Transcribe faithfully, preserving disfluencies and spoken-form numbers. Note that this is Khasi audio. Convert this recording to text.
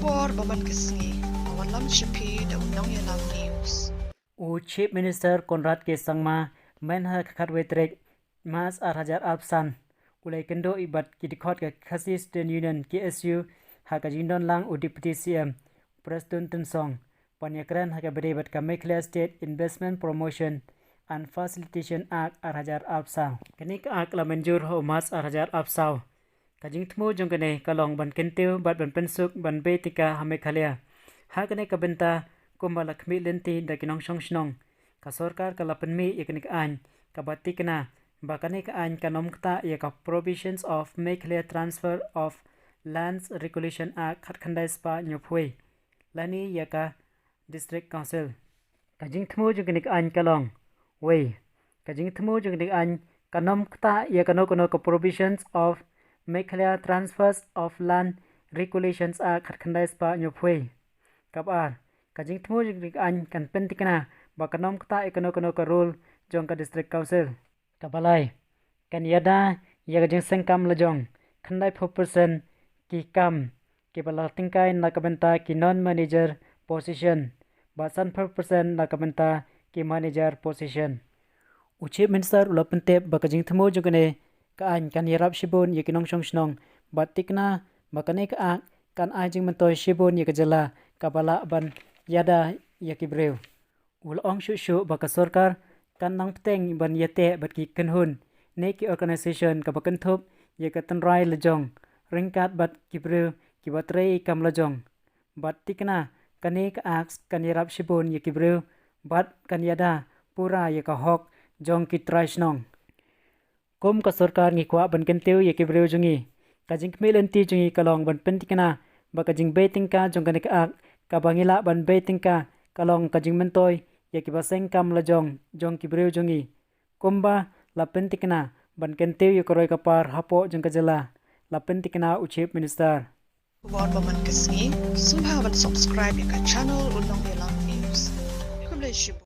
Por ba man ka sngi, a wallam shipi da u Nongïalam News. U Chief Minister Conrad K Sangma mynha ka khatwei tarik March ar hajar arphew san u la ïakynduh bad ki dkhot ka Khasi Student Union, K S U, ha ka jingdon lang u Deputy C M Prestone Tynsong ban ïakren ha kaba ïadei bad ka Meghalaya State Investment Promotion and Facilitation Act ar hajar arphew saw. Kane ka Act la mynjur ha u March ar hajar arphew saw. Ka jingthmu jong kane ka long ban kyntiew bad ban pynsuk ban bei tyngka ha Meghalaya. Ha kane ka bynta, kumba la khmih lynti da ki nongshong shnong, ka sorkar ka la pynmih ïa kane ka aiñ kaba tikna ba kane ka aiñ kan ym ktah ïa ka Provisions of Meghalaya Transfer of Lands Regulation Act khatkhyndai spah hynñiewphew wei lane ïa ka District Council. Ka jingthmu jong kane ka aiñ ka long: wei, ka jingthmu jong kane ka aiñ kan ym ktah ïa kano kano ka Provisions of Meghalaya Transfers of Land Regulations Act khatkhyndai spah hynñiewphew wei. Kaba ar, ka jingthmu jong kane ka aiñ kan pyntikna ba kan ym ktah ïa kano kano ka rule jong ka District Council. Kaba lai, kan ïada ïa ka jingseng kam lajong, khyndaiphew percent ki kam kiba la tyngkai na ka bynta ki non-manager position bad sanphew percent na ka bynta ki manager position. U Chief Minister u la pyntip ba ka jingthmu jong kane ka aiñ kan ïarap shibun ïa ki nongshong shnong bad tikna ba kane ka Act kan ai jingmyntoi shibun ïa ka jylla kaba lah ban ïada ïa ki briew. U la ong shuh shuh ba ka sorkar kan nang bteng ban ïateh bad ki kynhun ne ki organisation kaba kynthup ïa ka tynrai lajong ryngkat bad ki briew kiba trei kam lajong. Bad tikna, kane ka Act kan ïarap shibun ïa ki briew bad kan ïada pura ïa ka hok jong ki trai shnong. Kum ka sorkar ngi kwah ban kyntiew ïa ki briew jong ngi. Ka jingkhmih lynti jong ngi ka long ban pyntikna ba ka jingbei tyngka jong kane ka Act kaba ngi lah ban bei tyngka ka long ka jingmyntoi ïa kiba seng kam lajong jong ki briew jong ngi. Kumba la pyntikna ban kyntiew ïa ka roi ka par hapoh jong ka jylla, la pyntikna u Chief Minister. Khubor ba man ka sngi, sngewbha ban subscribe ïa ka channel u Nongïalam News. Khublei shibun.